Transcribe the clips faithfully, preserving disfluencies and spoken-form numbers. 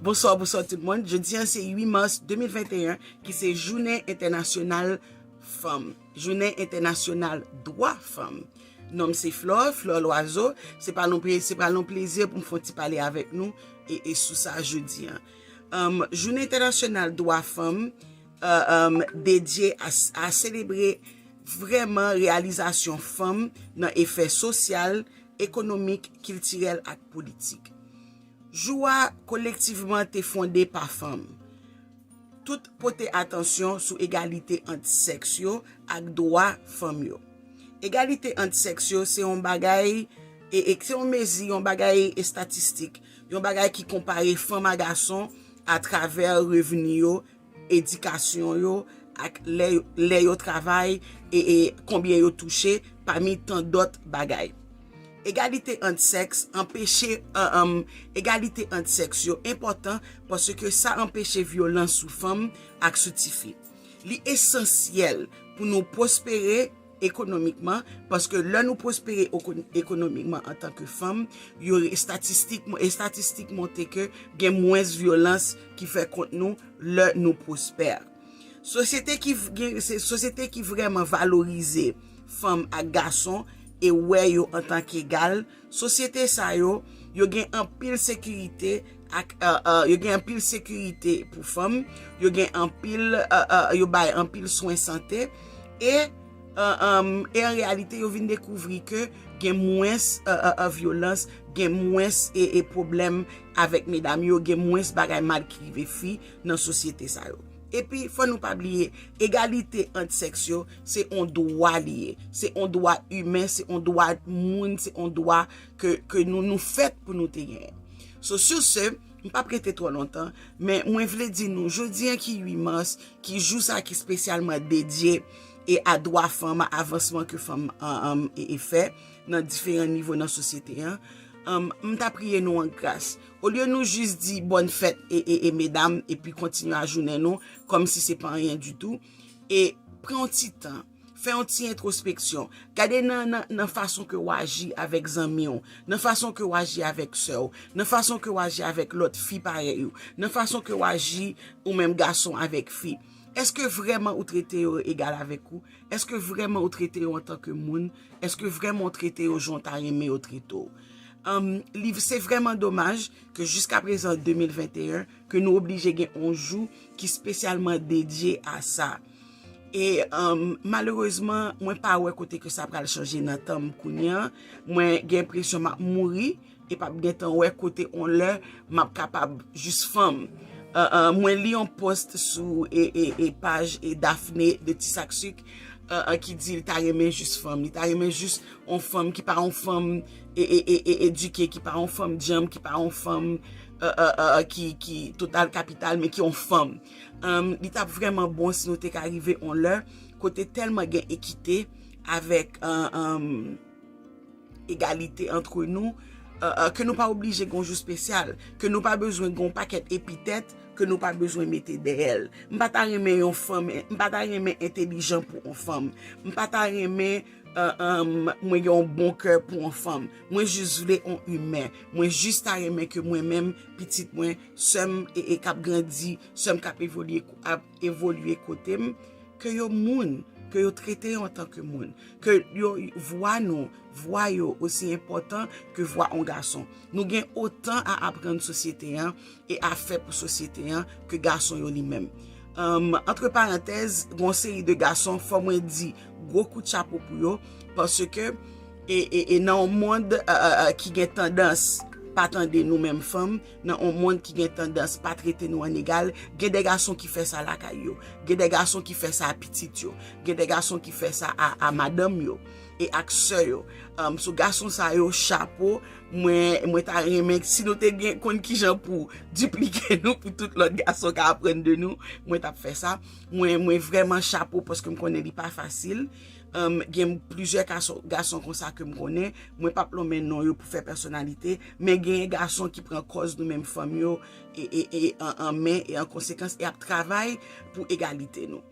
Bonswa, bonswa tout moun. Jodi an se uit mas de mil venteyen ki se jounen entènasyonal fanm, jounen entènasyonal dwa fanm. Non m se Flore, Flore Loiseau. Se pral yon plezi pou m fè yon ti pale avèk nou e, e sou sa jodi an. Um, jounen entènasyonal dwa fanm uh, um, dedye a, a selebre vrèman reyalizasyon fanm nan efè sosyal, ekonomik, kiltirèl ak politik. Jou a kolektivman te fonde pa fanm. Tout pote atansyon sou egalite ant sèks yo ak dwa fanm yo. Egalite ant sèks yo se yon bagay e, e se yon mezi, yon bagay estatistik, yon bagay ki konpare fanm a gason atravè revni yo, edikasyon yo, ak lè, lè yo travay e, e konbyen yo touche, pami tan dòt bagay. Egalite ant sèks anpeche, um, egalite ant sèks yo enpòtan paske sa anpeche vyolans sou fanm ak sou tifi. Li esansyèl pou nou pwospere ekonomikman, paske lè nou pwospere ekonomikman antanke fanm, yo estatistik, estatistik montre ke gen mwens vyolans ki fè kont nou lè nou pwospè. Sosyete ki, sosyete ki vrèman valorize fanm ak gason e wè yo antanke egal, sosyete sa yo, yo gen anpil sekirite ak uh, uh, yo gen anpil sekirite pou fanm, yo gen anpil uh, uh, yo bay anpil swen sante e uh, um, e an reyalite yo vin dekouvri ke gen mwens uh, uh, uh, vyolans, gen mwens e, e pwoblèm avèk medam yo, gen mwens bagay mal ki rive fi nan sosyete sa yo. Epi fò nou pa bliye, egalite ant sèks yo se yon dwa li ye, se yon dwa imen, se yon dwa moun, se yon dwa ke, ke nou, nou fèt pou nou te genyen. So, sur ce, m p ap rete twò lontan, men mwen vle di nou, jodi an ki uit mas, ki jou sa ki espesyalman dedye e a dwa fanm, a avansman ke fanm an, an, e, e fè nan diferan nivo nan sosyete an, um, m ta priye nou an gras. Olye nou jis di bòn fèt e, e, e medam, epi kontinye a jounen nou kòmsi se pa anyen ditou, e pran yon ti tan, fè yon ti entwospeksyon. Gade nan, nan, nan fason ke w aji avèk zanmi w, nan fason ke w aji avèk sè w, nan fason ke w aji avèk lòt fi parèy ou, nan fason ke w aji ou menm gason avèk fi. Èske vrèman ou trete yo egal avèk ou? Èske vrèman ou trete yo antanke moun? Èske vrèman ou trete yo jan w ta renmen yo trete w? Um, li, se vrèman domaj ke jiskaprezan de mil venteyen, ke nou oblije gen yon jou ki espesyalman dedye a sa. E um, malerezman, mwen pa wè kote ke sa pral chanje nan tan m kounye an. Mwen gen enpresyon m ap mouri e p ap gentan wè kote yon lè m ap kapab jis fanm. Uh, uh, mwen li yon post sou e, e, e paj e Daphné de Ti Sak Sik uh, uh, ki di li ta renmen jis fanm. Li ta renmen jis yon fanm ki pa yon fanm e, e, e, e edike, ki pa yon fanm djanm, ki pa yon fanm uh, uh, uh, ki, ki total kapital, men ki yon fanm. Um, li t ap vrèman bon si nou te ka rive yon lè kote tèlman gen ekite avèk uh, um, egalite antre nou, uh, uh, ke nou pa oblije gen yon jou espesyal, ke nou pa bezwen gen yon pakèt epitèt ke nou pa bezwen mete dèyè l. M pa ta renmen yon fanm, m pa ta renmen entelijan pou yon fanm. M pa ta renmen uh, um, mwen gen yon bon kè pou yon fanm. Mwen jis vle yon imen. Mwen jis ta renmen ke mwen menm, pitit mwen, sè m e, e k ap grandi, sè m k ap evolye, ap evolye kote m, ke yo moun, ke yo trete yo antanke moun, ke yo, vwa nou, vwa yo osi enpòtan ke vwa yon gason. Nou gen otan a aprann sosyete an e a fè pou sosyete an ke gason yo li menm. Um, antre parantèz, gen yon seri de gason, fò mwen di gwo kout chapo pou yo, paske e, e, e nan yon mond uh, uh, uh, ki gen tandans pa tande nou menm fanm, nan yon mond ki gen tandans pa trete nou an egal, gen de gason ki fè sa lakay yo, gen de gason ki fè sa a pitit yo, gen de gason ki fè sa a, a madanm yo e ak sè yo. Um, sou gason sa yo, chapo, mwen, mwen ta renmen si nou te gen konn kijan pou diplike nou pou tout lòt gason ka aprann de nou, mwen t ap fè sa. Mwen, mwen vrèman chapo paske m konnen li pa fasil. Um, gen plizyè gason, gason konsa ke m konnen. Mwen p ap lonmen non yo pou fè pèsonalite, men genyen gason ki pran kòz nou menm fanm yo e, e, e an, an men e an konsekans e ap travay pou egalite nou.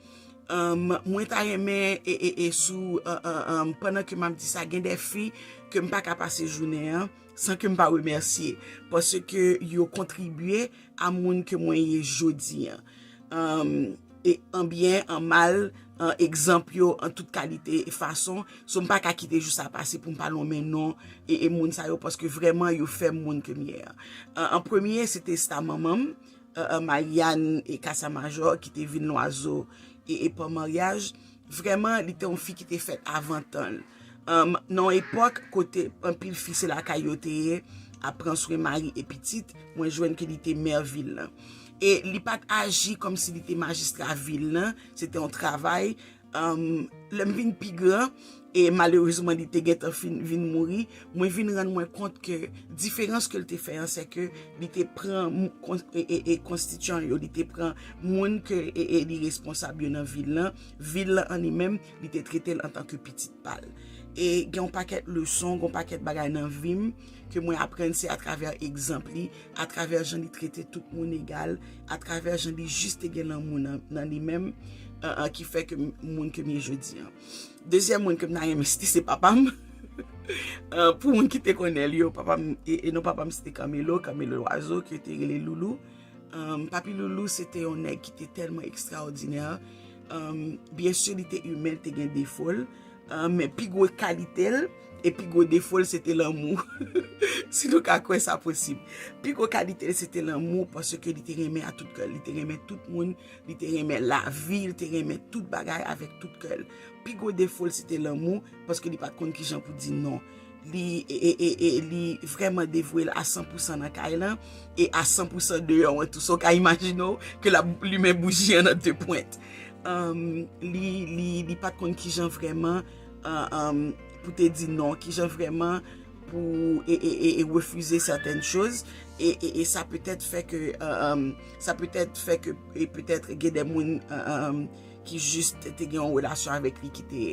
Um, mwen ta renmen e, e, e sou, uh, uh, um, pandan ke m ap di sa, gen de fi ke m pa ka pase jounen an san ke m pa remèsye, paske yo kontribye a moun ke mwen ye jodi an. Um, e an byen, an mal, an egzanp yo, an tout kalite e fason. So, m pa ka kite jou sa pase pou m pa lonmen non e, e moun sa yo, paske vrèman, yo fè m moun ke m ye an. An, an premye, se te sta manman m, uh, uh, Marianne e Kasa Majò, ki te vin Lwazo e, e pa maryaj. Vrèman, li te yon fi ki te fèt avan tan l. Um, nan yon epòk kote anpil fi se lakay yo te ye, ap pran swen mari e pitit, mwen jwenn ke li te mè vil lan. E li pa t aji kòmsi li te majistra vil lan, se te yon travay. Um, lè m vin pi gran, e malerezman li te gentan fin, vin mouri, mwen vin rann mwen kont ke diferans ke l te fè an, se ke li te pran mou-, kon-, e, e, e konstityan yo, li te pran moun ke e, e li responsab yo nan vil lan, vil lan an li menm, li te trete l antanke pitit pa l. E gen yon pakèt leson, gen yon pakèt bagay nan vi m ke mwen aprann, se atravè egzanp li, atravè jan li trete tout moun egal, atravè jan li jis te gen lanmou nan, nan li menm, an, an, ki fè ke m, moun ke m ye jodi an. Dezyèm moun ke m ta renmen site, se papa m. An, pou moun ki te konnen l yo, papa m, e, e non papa m, se te Kamelo, Kamelo Lwazo, ke yo te rele Loulou. Um, Papi Loulou, se te yon nèg ki te tèlman ekstraòdinè. Um, byen si, li te imen, li te gen defo l. Um, men pi gwo kalite l e pi gwo defo l, se te lanmou. Si nou ka kwè sa posib. Pi gwo kalite l, se te lanmou, paske li te renmen a tout kè l. Li te renmen tout moun, li te renmen lavi, li te renmen tout bagay avèk tout kè l. Pi gwo defo l, se te lanmou, paske li pa t konn kijan pou di non. Li, e, e, e, e, li vrèman devwe l a san pou san nan kay lan e a san pou san deyò an tou. So, w ka imajine w ke l ap limen bouji an nan de pwent. Um, li, li, li pa t konn kijan vrèman, uh, um, pou te di non, kijan vrèman pou e, e, e, e refize sètèn choz. E, e, e sa petèt fè ke, uh, um, sa petèt fè ke, e petèt gen de moun, uh, um, ki jis te gen yon relasyon avèk li ki te,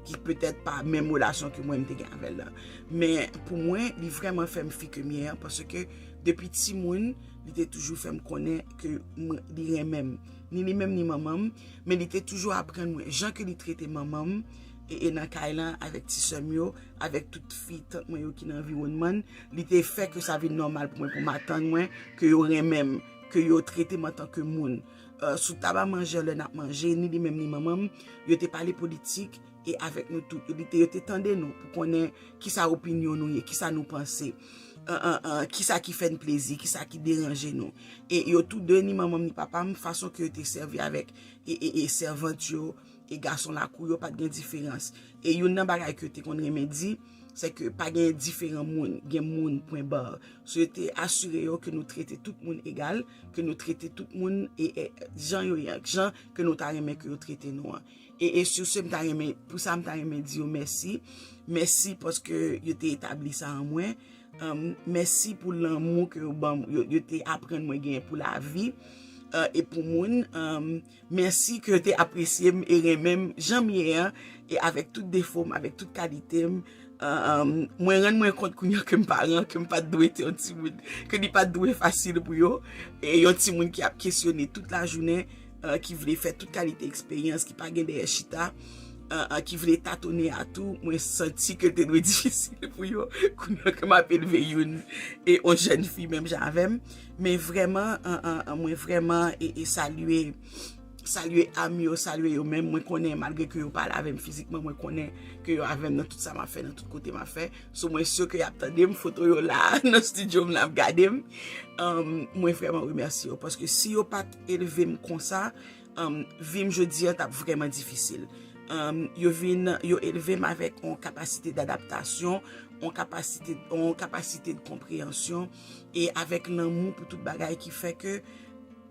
ki petèt pa menm relasyon ke mwen m te gen avè l lan. Men pou mwen, li vrèman fè m fi ke m ye an, paske depi timoun, li te toujou fè m konnen ke mwen, li renmen m. Ni li menm, ni manman m, men li te toujou aprann mwen jan ke li trete manman m, e, e nan kay lan, avèk ti sè m yo, avèk tout fi tant mwen yo ki nan anviwònman l, li te fè ke sa vin nòmal pou mwen, pou m atann mwen ke yo renmen m, ke yo trete m antanke moun. Uh, sou tab a manje, lè n ap manje, ni li menm ni manman m, yo te pale politik e avèk nou tout. Yo te, yo te tande nou pou konnen kisa opinyon nou ye, kisa nou panse, an, an, an, kisa ki fè n plezi, kisa ki deranje nou. E yo tou de, ni manman m ni papa m, fason ke yo te sèvi avèk e, e, e sèvant yo, e gason lakou yo, pa t gen diferans. E youn nan bagay ke yo te konn renmen di, se ke pa gen diferan moun, gen moun, pwen ba. So, yo te asire yo ke nou trete tout moun egal, ke nou trete tout moun e, e jan yo ye, jan ke nou ta renmen ke yo trete nou an. E, e sou se, m ta renmen, pou sa, m ta renmen di yo mèsi. Mèsi paske yo te etabli sa an mwen. Um, mèsi pou lanmou ke yo ban m, yo, yo te aprann mwen genyen pou lavi, uh, e pou moun. Um, mèsi ke yo te apresye m e renmen m jan m ye an, e avèk tout defo m, avèk tout kalite m. Uh, um, mwen rann mwen kont kounye a ke m paran, ke m pa t dwe te yon timoun, ke li pa t dwe fasil pou yo. E yon timoun ki ap kesyone tout lajounen, uh, ki vle fè tout kalite eksperyans, ki pa gen dèyè chita, uh, uh, ki vle tatone a tou, mwen santi ke te dwe difisil pou yo, kounye a ke m ap elve youn, e yon jèn fi menm jan avè m. Men vrèman, uh, uh, uh, mwen vrèman e, e salye, salye am yo, salye yo menm. Mwen konnen, malgre ke yo pa la avè m fizikman, mwen konnen ke yo avè m nan tout sa m ap fè, nan tout kote m ap fè. So, mwen si ke y ap tande m, foto yo la, nan estidyo m la, ap gade m. Um, mwen vrèman remèsye yo, paske si yo pa t elve m konsa, um, vi m jodi an t ap vrèman difisil. Um, yo vin, yo elve m avèk yon kapasite dadaptasyon, yon kapasite, yon kapasite de konpreyansyon, e avèk lanmou pou tout bagay ki fè ke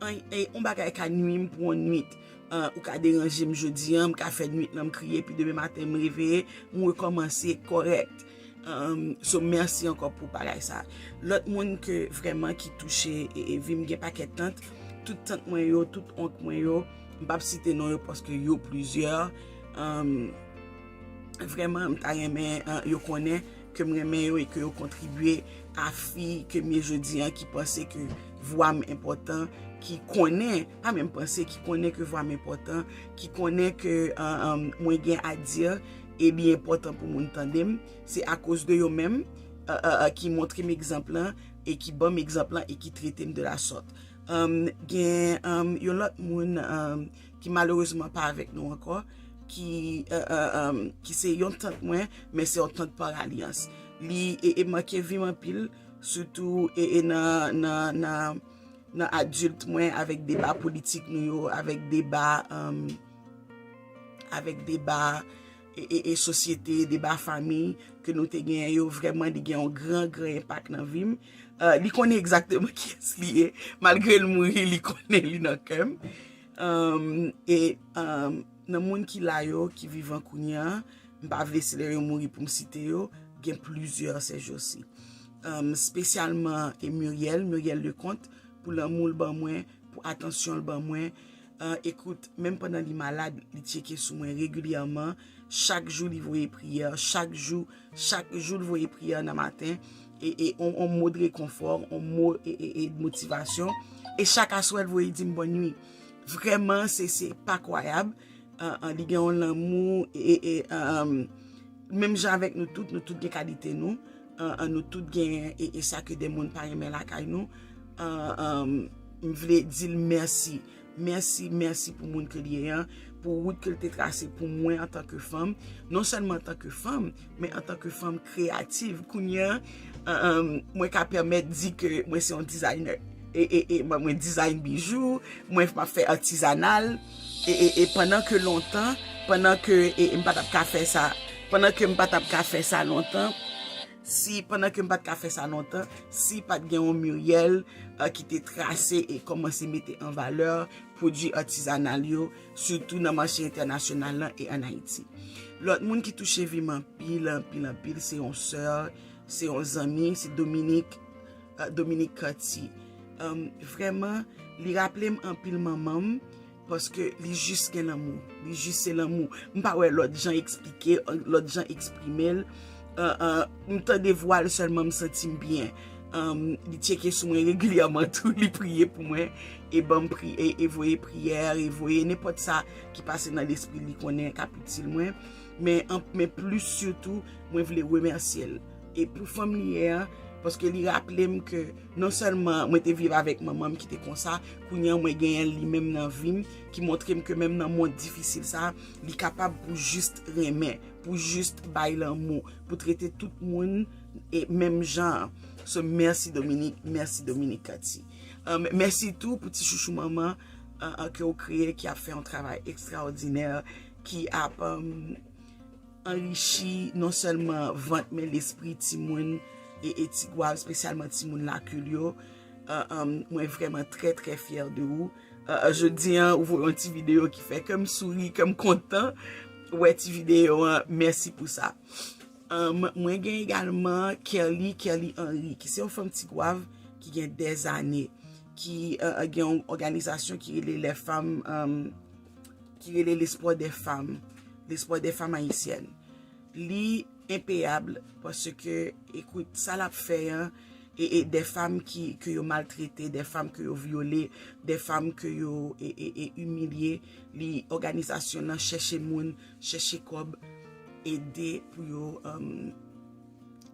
an, e, yon bagay ka nwi m pou yon nwit. An, ou ka deranje m jodi an, m ka fè nwit lan m kriye, epi demen maten m reveye, m rekòmanse kòrèk. Um, so, mèsi ankò pou bagay sa. Lòt moun ke vrèman ki touche e, e vi m, gen pakèt tant, tout tant mwen yo, tout onk mwen yo, m p ap site non yo paske yo plizyè. Um, vrèman, m ta renmen, uh, yo konnen ke m renmen yo e ke yo kontribye a fi ke m ye jodi an, ki panse ke vwa m enpòtan, ki konnen, pa menm panse, ki konnen ke vwa m enpòtan, ki konnen ke, euh, euh, mwen gen a di e li enpòtan pou moun tande m. Se akoz de yo menm, euh, euh, euh, ki montre m egzanp lan e ki ban m egzanp lan e ki trete m de la sòt. Um, gen, um, yon lòt moun, um, ki malerezman pa avèk nou ankò, ki, euh, euh, um, ki se yon tant mwen, men se yon tant par alyans. Li e, e manke vi m anpil, sitou e, e nan, nan, nan, nan adilt mwen, avèk deba politik nou yo, avèk deba, um, avèk deba e, e, e sosyete, deba fanmi ke nou te genyen yo, vrèman, li gen yon gran, gran enpak nan vi m. Euh, li konnen egzakteman kiyès li ye. Malgre l mouri, li konnen li nan kè m. Um, e, um, nan moun ki la yo, ki vivan kounye a, m pa vle se lè yo mouri pou m site yo, gen plizyè ces jours-ci. Um, spesyalman, e Muriel, Muriel Leconte, pou lanmou l ban mwen, pou atansyon l ban mwen. Euh, ekout, menm pandan li malad, li tcheke sou mwen regilyèman. Chak jou, li voye priyè. Chak jou, chak jou, li voye priyè nan maten. E, e, on, on mo de rekonfò, on mo e, e, e de motivasyon. E chak aswè, li voye di m bòn nwi. Vrèman, se, se pa kwayab. Euh, euh, li gen yon lanmou, e, e, e, euh, menm jan avèk nou tout, nou tout gen kalite nou. Euh, euh, nou tout gen, e, e sa ke de moun pa renmen lakay nou. Euh, euh, m vle di l mèsi. Mèsi, mèsi pou moun ke l ye an, pou wout ke l te trase pou mwen antanke fanm. Non sèlman antanke fanm, men antanke fanm kreyativ. Kounye a, euh, euh, mwen ka pèmèt di ke mwen se yon designer. E, e, e, mwen, mwen design bijou, mwen, m ap fè atizanal. E, e, e pandan ke lontan, pandan ke, e, e m pa t ap ka fè sa, pandan ke m pa t ap ka fè sa lontan, si, pandan ke m pa t ka fè sa lontan, si pa t gen yon Muriel, euh, ki te trase e kòmanse mete an valè pwodui atizanal yo, sitou nan mache entènasyonal lan e ann Ayiti. Lòt moun ki touche vi m anpil, anpil, anpil, se yon sè, se yon zanmi, se Dominique, euh, Dominique Cartier. Euh, vrèman, li raple m anpil manman m, paske li jis gen lanmou. Li jis se lanmou. M pa wè lòt jan eksplike, lòt jan eksprime l. Euh, euh, m tande vwa l sèlman, m santi m byen. Euh, li tcheke sou mwen regilyèman tou, li priye pou mwen, e ban m pri-, e, e voye priyè, e voye nenpòt sa ki pase nan lespri li konnen k ap itil mwen. Men, an, men plis sitou, mwen vle remèsye l. E pou fanm li ye a, paske li raple m ke non sèlman mwen te viv avèk manman m ki te konsa, kounye a mwen genyen li menm nan vi m, ki montre m ke menm nan mond difisil sa, li kapab pou jis renmen, pou jis bay lanmou, pou trete tout moun e menm jan an. So, mèsi Dominique, mèsi Dominique Cartier. Euh, mèsi tou pou ti chouchou manman, euh, euh, ke w kreye, ki ap fè yon travay ekstraòdinè, ki ap, euh, anrichi non sèlman vant men lespri timoun e, e ti gwav, espesyalman timoun lakil yo. Euh, euh, mwen vrèman trè, trè fyè de ou. Euh, jodi an, ou voye yon ti videyo ki fè kè m souri, kè m kontan. Wè ti videyo an, mèsi pou sa. Euh, mwen gen egalman Kerly, Kerly Henry, ki se yon fanm ti gwav ki gen dèzane, ki, euh, gen yon òganizasyon ki rele Les Femmes, euh, ki rele L'Espoir des Femmes, L'Espoir des Femmes Haïtiennes. Li enpeyab paske, ekout, sa l ap fè an, e, e de fanm ki, ke yo maltrete, de fanm ke yo vyole, de fanm ke yo, e, e, e imilye, li, òganizasyon nan chèche moun, chèche kòb, ede pou yo, um,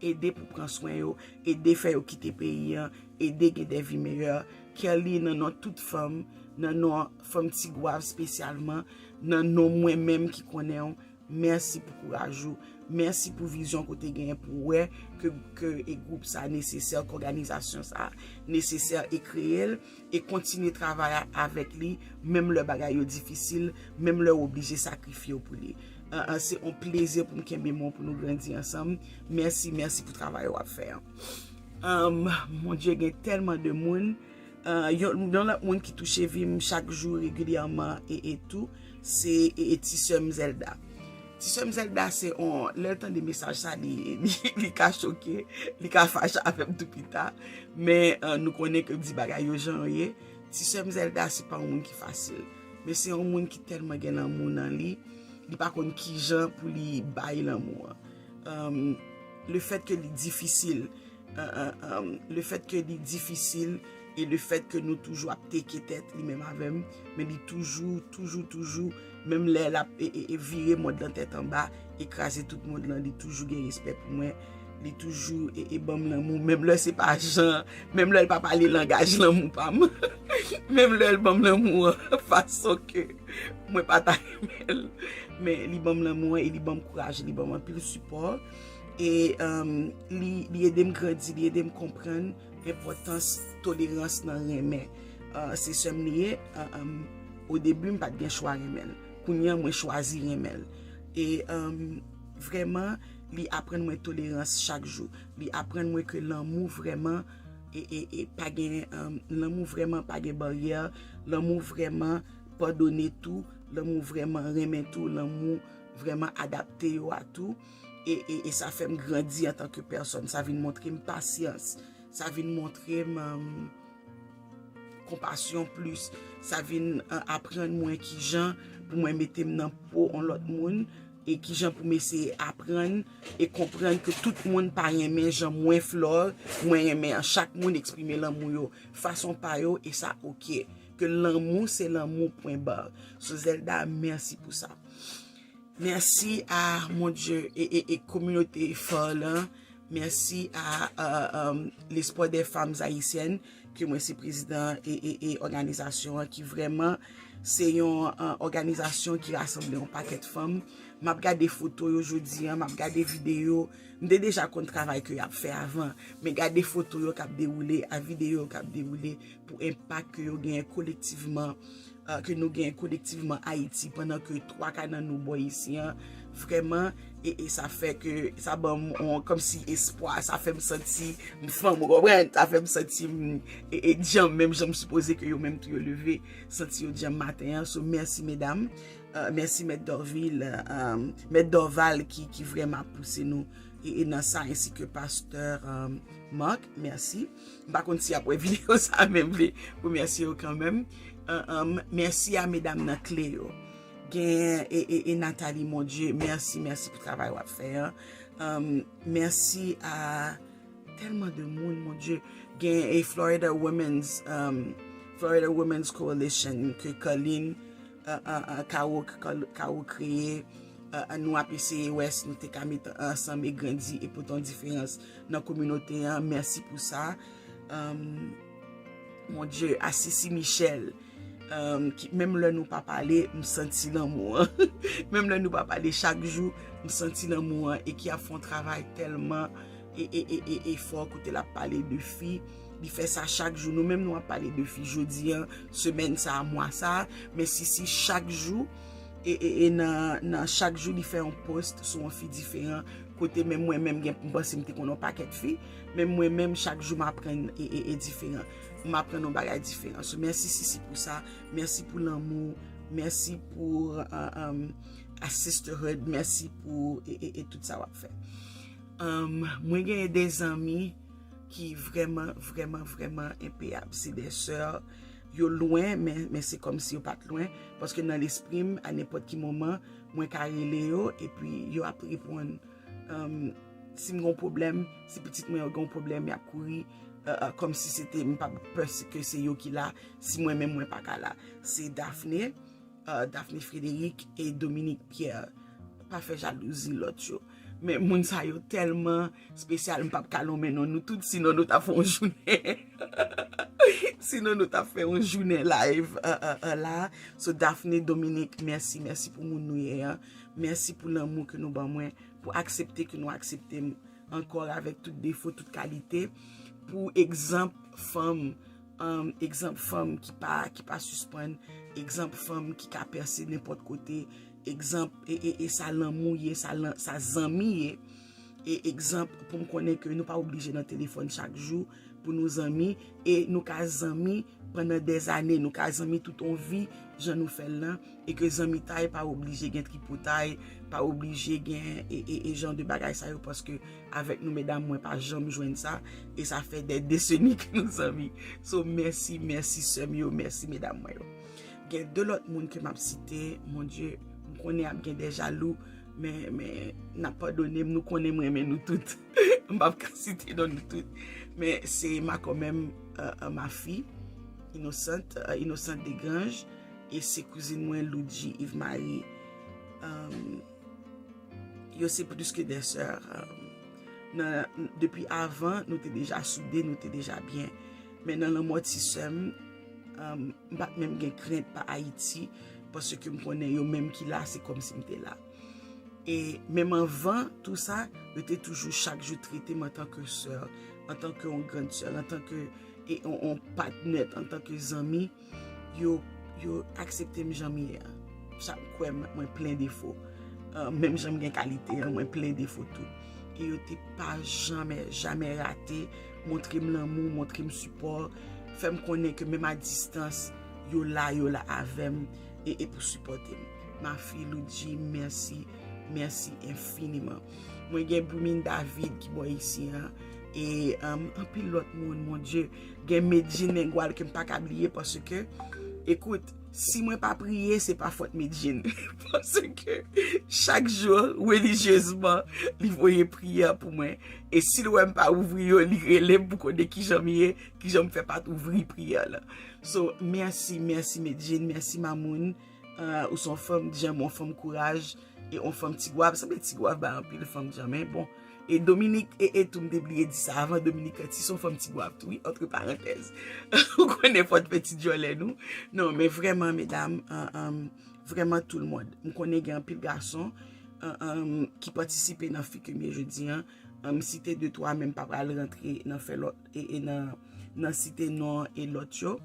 ede pou pran swen yo, ede fè yo kite peyi an, ede gen de vi meyè. Kerly, nan non tout fanm, nan non fanm ti gwav espesyalman, nan non mwen menm ki konnen w, mèsi pou kouraj ou, mèsi pou vizyon ke w te genyen pou w wè ke, ke e gwoup sa a nesesè, ke òganizasyon sa a nesesè e kreye l, e kontinye travay a, avèk li, menm lè bagay yo difisil, menm lè w oblije sakrifye w pou li. An, an, se yon plezi pou m kenbe men w pou nou grandi ansanm. Mèsi, mèsi pou travay w ap fè an. An, Bondye gen tèlman de moun. An, yon, yon lòt moun ki touche vi m chak jou regilyèman e, e tou, se, e, e ti sè m Zelda. Ti sè m Zelda se on, lè l tande mesaj sa, li, li, li ka choke, li ka fache avè m tou pita. Men, an, nou konnen ke di bagay yo jan yo ye. Ti sè m Zelda se pa yon moun ki fasil. Men se yon moun ki tèlman gen lanmou nan li, li pa konn kijan pou li bay lanmou an. An, le fèt ke li difisil, an, an, an, le fèt ke li difisil, E le fèt ke nou toujou ap teke tèt, li menm avè m, men li toujou, toujou, toujou, menm lè l ap e, e, e vire mond lan tèt anba, e kraze tout mond lan, li toujou gen respè pou mwen. Li toujou e, e ban m lanmou, menm lè se pa jan, menm lè l pa pale langaj lanmou pa m. Menm lè l ban m lanmou an fason ke mwen pa ta renmen l. Men li ban m lanmou an e li ban m kouraj, li ban m anpil sipò. E um, li, li ede m grandi, li ede m konprann enpòtans tolerans nan renmen. Uh, se sè m li ye. Uh, um, o debi, m pa t gen chwa renmen l. Kounye a, mwen chwazi renmen l. E um, vrèman, li aprann mwen tolerans chak jou. Li aprann mwen ke lanmou vrèman e, e, e pa gen um, lanmou vrèman pa gen baryè. Lanmou vrèman padone tou. Lanmou vrèman renmen tou. Lanmou vrèman adapte yo a tou. E, e, e sa fè m grandi antanke pèsòn. Sa vin montre m pasyans. Sa vin montre m um, konpasyon plis. Sa vin uh, aprann mwen kijan pou mwen mete m nan po yon lòt moun e kijan pou m eseye aprann e konprann ke tout moun pa renmen jan mwen Flore, mwen renmen an. Chak moun eksprime lanmou yo fason pa yo e sa oke. Ke lanmou se lanmou pwen ba. So Zelda, mèsi pou sa. Mèsi a mon Dye e, e, e kominote Flore lan. Mèsi a uh, um, l'Espoir des Femmes Haïtiennes ke mwen se prezidan e, e, e òganizasyon an ki vrèman se yon uh, òganizasyon ki rasanble yon pakèt fanm. M ap gade foto yo jodi an, m ap gade videyo. M te deja konn travay ke y ap fè avan, men gade foto yo k ap dewoule, a videyo yo k ap dewoule pou enpak ke yo genyen kolektivman uh, ke nou gen kolektivman Ayiti pandan ke twa ka nan nou bò isi an. Vrèman, e, e sa fè ke sa ban m yon kòmsi espwa, sa fè m santi m fanm, ou konprann? Sa fè m santi m e, e djanm, menm jan m sipoze ke yo menm tou yo leve, santi yo djanm maten an. So, mèsi medam, uh, mèsi mèt Dorvil, uh, mèt Dorval ki, ki vrèman ap pouse nou e, e nan sa, ensi ke pastè um, Mark, mèsi. M pa konn si y ap wè videyo sa, men m vle remèsye yo kanmenm. Um, um, mèsi a medam nan kle yo. Gen e, e, e Nathalie, mon Dieu, mèsi, mèsi pou travay w ap fè an. Um, mèsi a tèlman de moun, mon Dieu. Gen e Florida Women's, um, Florida Women's Coalition ke Colleen uh, uh, uh, Caro, Caro, Caro kreye. Uh, uh, nou ap eseye wè si nou te ka met ansanm e grandi e pote yon diferans nan kominote an. Mèsi pou sa. Um, mon Dieu, a Sisi Michel, um, ki, menm lè nou pa pale, m santi lanmou an. Menm lè nou pa pale chak jou, m santi lanmou an e ki ap fè yon travay tèlman e, e, e, e, efò kote l ap pale de fi. Li fè sa chak jou. Nou menm nou ap pale de fi jodi an, semèn sa a, mwa sa a. Men Sisi chak jou, e, e, e nan, nan chak jou li fè yon post sou yon fi diferan. Kote menm mwen menm gen, m panse m te konn yon pakèt fi. Men mwen menm chak jou m aprann e, e, e diferan. M aprann yon bagay diferan. So, mèsi Sisi pou sa. Mèsi pou lanmou. Mèsi pou uh, um, a sisterhood. Mèsi pou e, e, e tout sa w ap fè. Um, mwen genyen de zanmi ki vrèman, vrèman, vrèman enpeyab. Se de sè, yo lwen, men, men se kòmsi yo pa t lwen. Paske nan lespri m, a nenpòt ki moman, mwen ka rele yo, epi yo ap reponn. Um, si m gen yon pwoblèm, si pitit mwen yo gen yon pwoblèm, y ap kouri, uh, uh, kòmsi se te, m p ap pè ke se yo ki la, si mwen menm mwen pa ka la. Se Daphne. uh, Daphne Frédéric e Dominique Pierre. Pa fè jalouzi lòt yo. Men moun sa yo tèlman espesyal, m p ap ka lonmen non nou tout, sinon nou t ap fè yon jounen. Sinon nou t ap fè yon jounen live uh, uh, uh, la. So Daphne, Dominique, mèsi, mèsi pou moun nou ye an. Mèsi pou lanmou ke nou ban mwen, pou aksepte ke nou aksepte m ankò avèk tout defo, tout kalite. Pou egzanp fanm, um, egzanp fanm ki pa, ki pa sispann, egzanp fanm ki ka pèse nenpòt kote, egzanp e, e, e sa lanmou ye, sa, lan, sa zanmi ye. E egzanp pou m konnen ke nou pa oblije nan telefòn chak jou pou nou zanmi, e nou ka zanmi pandan dèzane, nou ka zanmi tout yon vi, jan nou fè l lan, e ke zanmitay pa oblije gen tripotay, pa oblije gen e, e, e jan de bagay sa yo, paske avèk nou medam mwen pa janm jwenn sa, e sa fè dè deseni ke nou zanmi. So mèsi, mèsi sè m yo, mèsi medam mwen yo. Gen de lòt moun ke m ap site, mon Dieu, m konnen ap gen de jalou, men, men n ap padone m, nou konnen m renmen nou tout. M p ap ka site non nou tout, men se ma quand même, euh, euh, ma fille, Innocente, euh, Innocente Desgranges, e se kouzin mwen Loudji Yves Marie. Euh, yo se plis ke dè sè. Euh, nan, depi avan, nou te deja soude, nou te deja byen. Men nan lanmò ti sè m, euh, m pa t menm gen krent pa Ayiti, paske m konnen yo menm ki la, se kòmsi m te la. E menm anvan tou sa, yo te toujou chak jou trete m antanke sè, antanke yon grann sè, antanke e, yon, yon patnè, antanke zanmi. Yo, yo aksepte m jan m ye a. Sa m kwè m, mwen plen defo. Euh, menm jan m gen kalite an, mwen plen defo tou. E yo te pa jamè, jamè rate montre m lanmou, montre m sipò, fè m konnen ke menm a distans, yo la, yo la avè m e, e pou sipòte m. Ma fille Loudji, mèsi, mèsi enfiniman. Mwen gen Brumine David ki bò isi an. E um, anpil lòt moun, mon Dye. Gen Medjine Mengual ke m pa ka bliye paske, ekout, si mwen pa priye, se pa fòt Medjine. Paske chak jou, relijyezman, li voye priyè pou mwen. E si l wè m pa ouvri yo, li rele m pou konnen kijan m ye, kijan m fè pa t ouvri priyè la. So, mèsi, mèsi Medjine, mèsi Mamoun. Uh, ou se yon fanm djanm, yon fanm kouraj, e yon fanm Tigwav. Sanble Tigwav bay anpil fanm djanm, men bon. E Dominik, e, e tou m te bliye di sa avan, Dominik Kanti se yon fanm Tigwav tou, wi, antre parantèz. Ou konnen fòt fè ti djòlè nou. Non, men vrèman, medam, uh, um, vrèman tout le monde. M konnen gen anpil gason, uh, um, ki patisipe nan fi ke m ye jodi an. Uh, m site de twa, men m pa pral rantre nan fè lòt, e, e nan, nan site non e lòt yo.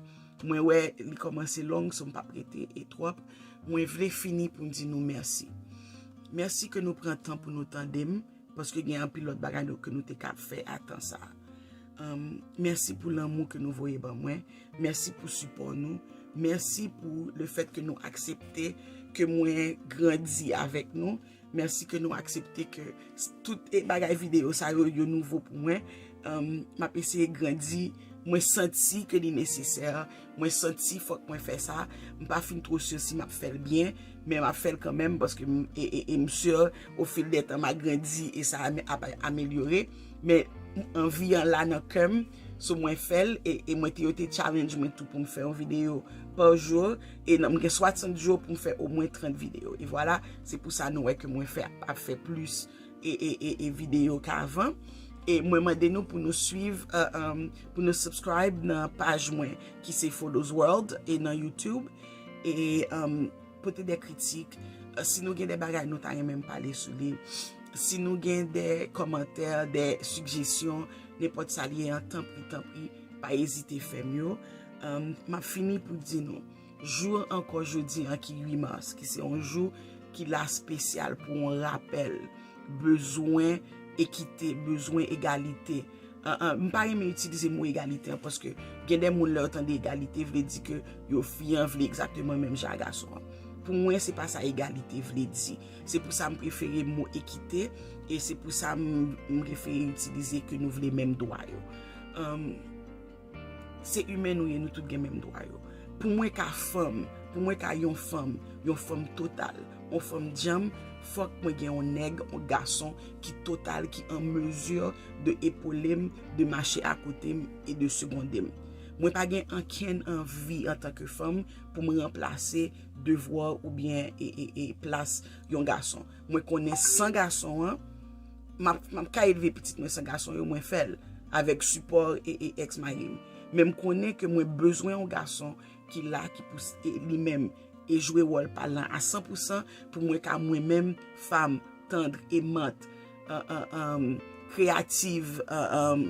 Mwen wè li kòmanse long, so m p ap rete e twòp. Mwen vle fini pou m di nou mèsi. Mèsi ke nou pran tan pou nou tande m, paske gen anpil lòt bagay nou, ke nou te ka fè a tan sa. Um, mèsi pou lanmou ke nou voye ban mwen. Mèsi pou sipò nou. Mèsi pou le fèt ke nou aksepte ke mwen grandi avèk nou. Mèsi ke nou aksepte ke s- tout e bagay videyo sa yo, yo nouvo pou mwen. Um, m ap eseye grandi. Mwen santi ke li nesesè. Mwen santi fòk mwen fè sa. M pa fin twò si si m ap fè l byen, men m ap fè l kanmenm paske m, e, e, e m si o fil dè tan m a grandi e sa ap amelyore. Men anvi an la nan kè m, so mwen fè l e, e mwen te yo te challenge mwen tou pou m fè yon videyo pa jou. E nan m gen swasant jou pou m fè omwen trant videyo. E vwala, se pou sa nou wè ke mwen fè ap fè plis e, e, e, e videyo k avan. E mwen mande nou pou nou swiv, uh, um, pou nou subscribe nan paj mwen ki se Photos World e nan YouTube. E um, pote de kritik. Uh, si nou gen de bagay nou ta renmen m pale sou li, si nou gen de kòmantè, de sijesyon, nenpòt sa li ye an, tanpri, tanpri, pa ezite fè m yo. Um, m ap fini pou di nou, jou ankò jodi an ki uit mas, ki se yon jou ki la espesyal pou yon rapèl bezwen ekite, bezwen egalite. An, an, m pa renmen itilize mo egalite an, paske gen de moun lè yo tande egalite vle di ke yo fi an vle egzakteman menm jan a gason an. Pou mwen, se pa sa egalite vle di. Se pou sa m prefere mo ekite, e se pou sa m, m prefere itilize ke nou vle menm dwa yo. Um, Se imen nou ye, nou tout gen menm dwa yo. Pou mwen ka fanm, pou mwen ka yon fanm, yon fanm total, yon fanm djanm, fòk mwen gen yon nèg, yon gason ki total, ki an mezi de epole m, de mache akote m e de segonde m. Mwen pa gen ankenn anvi antanke fanm pou m ranplase devwa oubyen e, e, e plas yon gason. Mwen konnen san gason an, m ap, m ap ka elve pitit mwen san gason yo, mwen fè l avèk sipò e, e èks mari m. Men m konnen ke mwen bezwen yon gason ki la, ki pou s- e li menm e jwe wòl pa l lan a san pou san pou mwen ka mwen menm, fanm tandr, emant, an, an, an, kreyativ, an, an,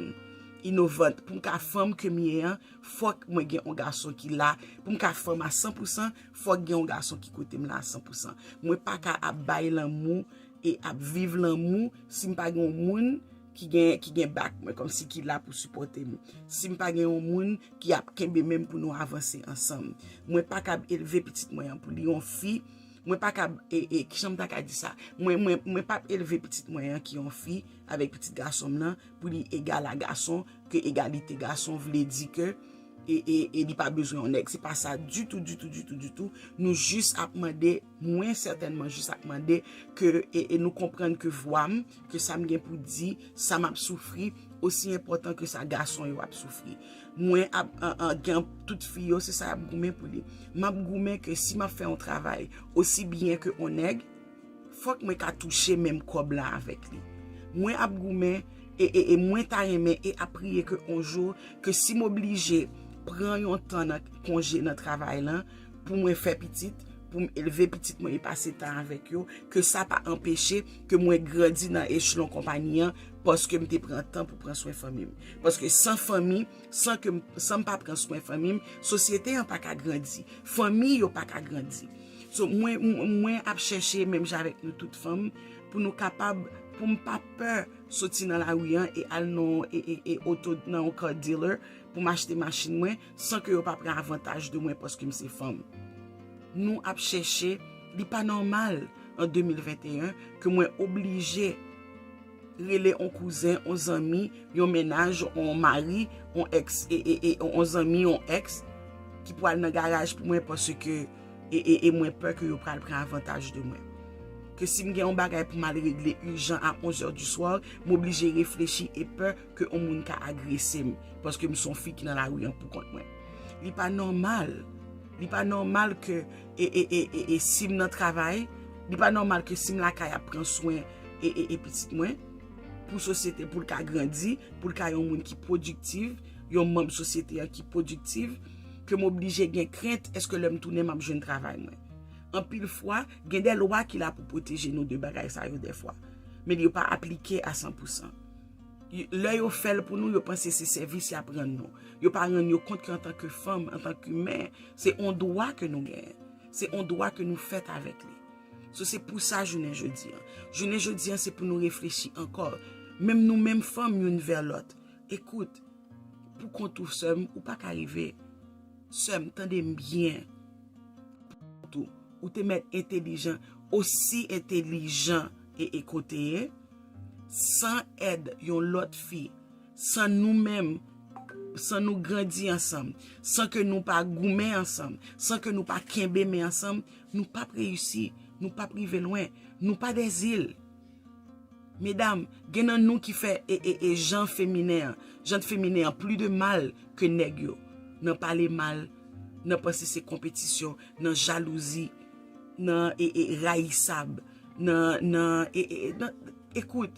inovant, pou m ka fanm ke m ye an, fòk mwen gen yon gason ki la. Pou m ka fanm a san pou san, fòk gen yon gason ki kote m la a san pou san. Mwen pa ka ap bay lanmou e ap viv lanmou si m pa gen yon moun ki gen, ki gen bak mwen, kòmsi ki la pou sipòte m. Si m pa gen yon moun ki ap kenbe men m pou nou avanse ansanm. Mwen pa kab elve pitit mwen an pou li yon fi. Mwen pa kab, e, e, kijan m ta ka di sa? Mwen, mwen, mwen p ap elve pitit mwen an ki yon fi avèk pitit gason m nan pou li egal a gason, ke egalite gason vle di ke e, e, e li pa bezwen yon nèg. Se pa sa ditou, ditou, ditou, ditou. Nou jis ap mande, mwen sètènman jis ap mande ke e, e nou konprann ke vwa m, ke sa m gen pou di, sa m ap soufri, osi enpòtan ke sa gason yo ap soufri. Mwen ap an, an, gen tout fi yo, se sa y ap goumen pou li. M ap goumen ke si m ap fè yon travay, osi byen ke yon nèg, fòk mwen ka touche menm kòb la avèk li. Mwen ap goumen e, e, e mwen ta renmen e ap priye ke yon jou, ke si m oblije pran yon tan nan konje nan travay lan, pou mwen fè pitit, pou m elve pitit mwen e pase tan avèk yo, ke sa pa anpeche ke mwen grandi nan echelon konpayi an, paske m te pran tan pou pran swen fanmi m. Paske san fanmi, san ke m, san m pa pran swen fanmi m, sosyete an pa ka grandi, fanmi yo pa ka grandi. So, mwen, mwen, mwen ap chèche, menm jan avèk nou tout fanm, pou nou kapab, pou m pa pè soti nan lari an e al nan e, e, e oto, nan yon car dealer pou m achte machin mwen, san ke yo pa pran avantaj de mwen paske m se fanm. Nou ap chèche, li pa nòmal an de mil venteyen ke mwen oblije rele yon kouzen, yon zanmi, yon mennaj, yon mari, yon èks, e, e, e, yon zanmi, yon èks, ki pral nan garaj pou mwen paske e, e, e mwen pè ke yo pral pran avantaj de mwen. Ke si m gen yon bagay pou m al regle ijan a onz è di swa, m oblije reflechi e pè ke yon moun ka agrese m, paske m se yon fi ki nan lari an pou kont mwen. Li pa nòmal. Li pa nòmal ke e, e, e, e, e si m nan travay, li pa nòmal ke si m lakay ap pran swen e, e, e pitit mwen, pou sosyete, pou l ka grandi, pou l ka yon moun ki pwodiktif, yon manm sosyete an ki pwodiktif, ke m oblije gen krent, èske lè m tounen m ap jwenn travay mwen? Anpil fwa, gen de lwa ki la pou pwoteje nou de bagay sa yo dèfwa. Men yo pa aplike a san pou san. Y-, lè yo fè l pou nou, yo panse se sèvis y ap rann nou. Yo pa rann yo kont ke antanke fanm, antanke imen, se yon dwa ke nou genyen. Se yon dwa ke nou fèt avèk li. So, se pou sa jounen jodi an. Jounen jodi an, se pou nou reflechi ankò. Menm nou menm fanm, youn vè lòt. Ekout, pou kont ou, sè m, ou pa ka rive. Sè m, tande m byen. Pou kont ou, ou te mèt entelijan, osi entelijan e, e ke w te ye, san èd yon lòt fi, san nou menm, san nou grandi ansanm, san ke nou pa goumen ansanm, san ke nou pa kenbe men ansanm, nou p ap reyisi, nou p ap rive lwen, nou pa dèzil. Medam, gen nan nou ki fè e, e, e jan feminen an, jan feminen an pli de mal ke nèg yo. Nan pale mal, nan panse se konpetisyon, nan jalouzi, nan e, e, rayisab, nan, nan, e, e, nan, ekout,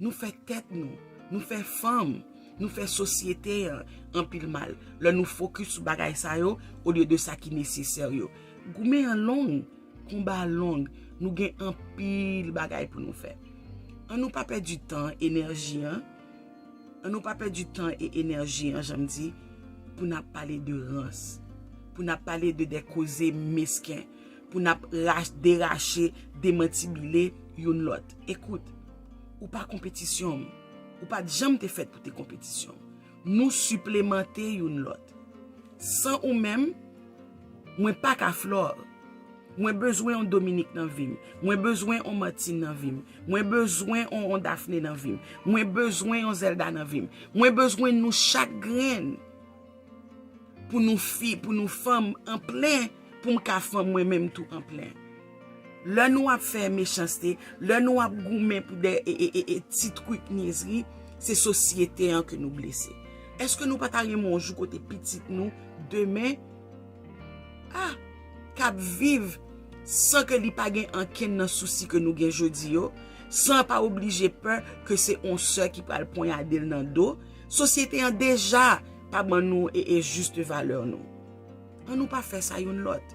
nou fè tèt nou, nou fè fanm, nou fè sosyete an anpil mal. Lè nou fokis sou bagay sa yo, olye de sa ki nesesè yo. Goumen an long, konba long, nou gen anpil bagay pou nou fè. An nou pa pèdi tan, enèji an. An nou pa pèdi tan e enèji an, jan m di, pou n ap pale de rans, pou n ap pale de de koze mesken, pou n ap rach-, derache, demantibile youn lòt. Ekout, ou pa konpetisyon m, ou pa t janm te fèt pou te konpetisyon m. Nou siplemante youn lòt. San ou menm, mwen pa ka Flore. Mwen bezwen yon Dominique nan vi m. Mwen bezwen yon Martine nan vi m. Mwen bezwen yon, yon Daphné nan vi m. Mwen bezwen yon Zelda nan vi m. Mwen bezwen nou chak grenn pou nou fi, pou nou fanm an plen, pou m ka fanm mwen menm tou an plen. Lè nou ap fè mechanste, lè nou ap goumen pou de e, e, e, e ti twik nyezri, se sosyete an ke nou blese. Èske nou pa ta renmen yon jou kote pitit nou, demen, ah, k ap viv san ke li pa gen ankenn nan sousi ke nou gen jodi yo, san pa oblije pè ke se yon sè ki pral ponyade l nan do? Sosyete an deja pa ban nou e, e jis valè nou. An nou pa fè sa youn lòt.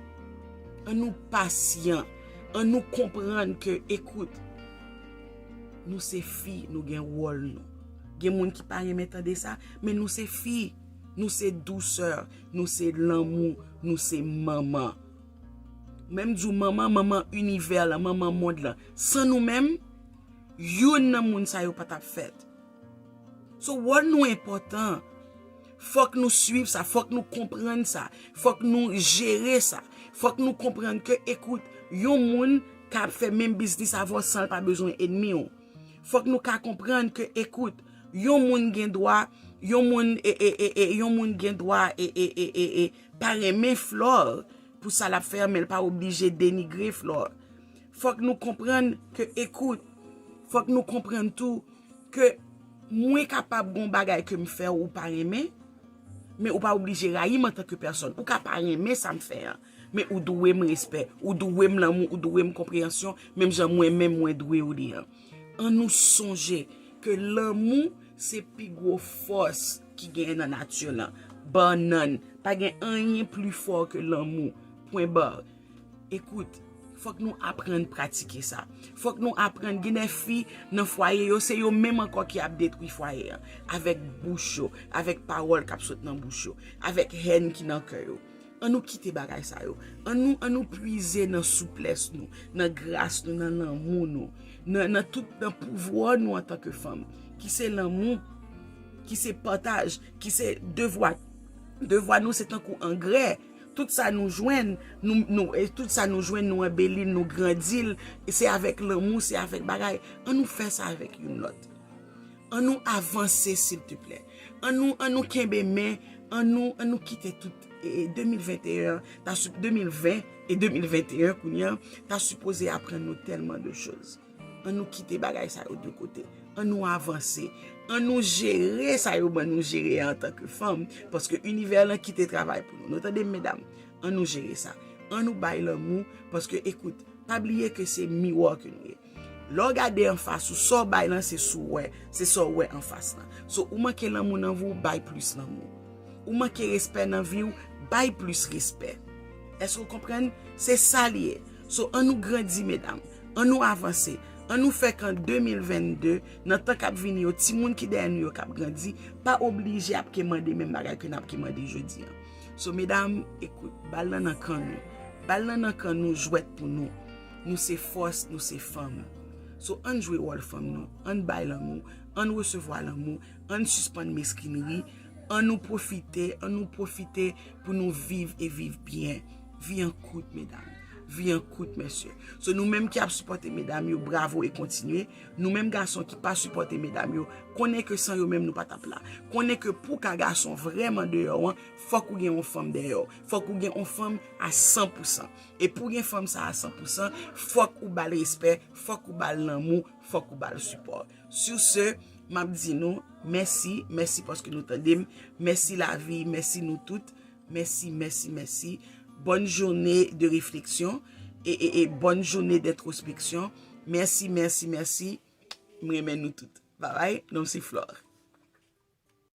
An nou pasyan. An nou konprann ke, ekout, nou se fi, nou gen wòl nou. Gen moun ki pa renmen tande sa, men nou se fi. Nou se dousè, nou se lanmou, nou se manman. Menm di w manman, manman inivè lan, manman mond lan. San nou menm, youn nan moun sa yo pa t ap fèt. So, wòl nou enpòtan. Fòk nou swiv sa, fòk nou konprann sa, fòk nou jere sa. Fòk nou konprann ke, ekout, yon moun ka ap fè menm biznis avè w san l pa bezwen ènmi w. Fòk nou ka konprann ke, ekout, yon moun gen dwa Yon moun e, e, e, e, yon moun gen dwa e, e, e, e, e, pa renmen Flore pou sa l ap fè an, men l pa oblije denigre Flore. Fòk nou konprann ke, ekout, fòk nou konprann tou ke mwen kapab gon bagay ke m fè ou pa renmen, men ou pa oblije rayi m antanke pèsòn. Ou ka pa renmen sa m fè an, men ou dwe m respè, ou dwe m lanmou, ou dwe m konpreyansyon, menm jan mwen menm mwen dwe ou li an. An nou sonje ke lanmou se pi gwo fòs ki genyen nan nati lan. Bannann, pa gen anyen pli fò ke lanmou. Pwen ba. Ekout, fòk nou aprann pratike sa. Fòk nou aprann, gen de fi nan fwaye yo, se yo menm ankò ki ap detwi fwaye an. Avèk bouch yo, avèk pawòl k ap sot nan bouch yo, avèk hèn ki nan kè yo. An nou kite bagay sa yo. An nou, an nou pwize nan souplès nou, nan gras nou, nan lanmou nou, nan, nan tout, nan pouvwa nou antanke fanm, ki se lanmou, ki se pataj, ki se devwa. Devwa nou se tankou angrè. Tout sa nou jwenn, nou, nou, e tout sa nou jwenn, nou anbeli l, nou grandi l, e se avèk lanmou, se avèk bagay. An nou fè sa avèk youn lòt. An nou avanse, silteplè. An nou, an nou kenbe men, an nou, an nou kite tout, e, e, de mil venteyen an, ta sup-, de mil ven e de mil venteyen kounye a, ta sipoze aprann nou tèlman de choz. An nou kite bagay sa yo de kote. An nou avanse. An nou jere sa yo ban nou jere antanke fanm, paske inivè lan kite travay pou nou. Nou tande m, medam? An nou jere sa. An nou bay lanmou, paske, ekout, pa bliye ke se miwa ke nou ye. Lè w gade anfas ou, sa w bay lan, se sa w wè, se sa w wè anfas lan. So, ou manke lanmou nan vi w, bay plis lanmou. Ou manke respè nan vi w, bay plis respè. Èske w konprann? Se sa li ye. So, an nou grandi, medam. An nou avanse. An nou fè k an de mil vennde, nan tan k ap vini yo, timoun ki dèyè nou yo k ap grandi, pa oblije ap ke mande menm bagay ke n ap ke mande jodi an. So, medam, ekout, bal lan nan kan nou. Bal lan nan kan nou, jwèt pou nou. Nou se fòs, nou se fanm. So, ann jwe wòl fanm nou, ann bay lanmou, ann resevwa lanmou, ann sispann meskinri, ann nou pwofite, ann nou pwofite pou nou viv e viv byen. Vi an kout, medam. Vi an kout, mesye. So, nou menm ki ap sipòte medam yo, bravo e kontinye. Nou menm gason ki pa sipòte medam yo, konnen ke san yo menm nou pa t ap la. Konnen ke pou w ka gason vrèman deyò an, fòk ou gen yon fanm dèyè w. Fòk ou gen yon fanm a san pou san. E pou w gen fanm sa a san pou san, fòk ou ba l respè, fòk ou ba l lanmou, fòk ou ba l sipò. Sur ce, m ap di nou mèsi, mèsi paske nou tande m, mèsi lavi, mèsi nou tout, mèsi, mèsi, mèsi. Bonne journée de réflexion et, et, et bonne journée d'introspection. Mèsi, mèsi, mèsi. M renmen nou tout. Bye bye. Non m se Flore.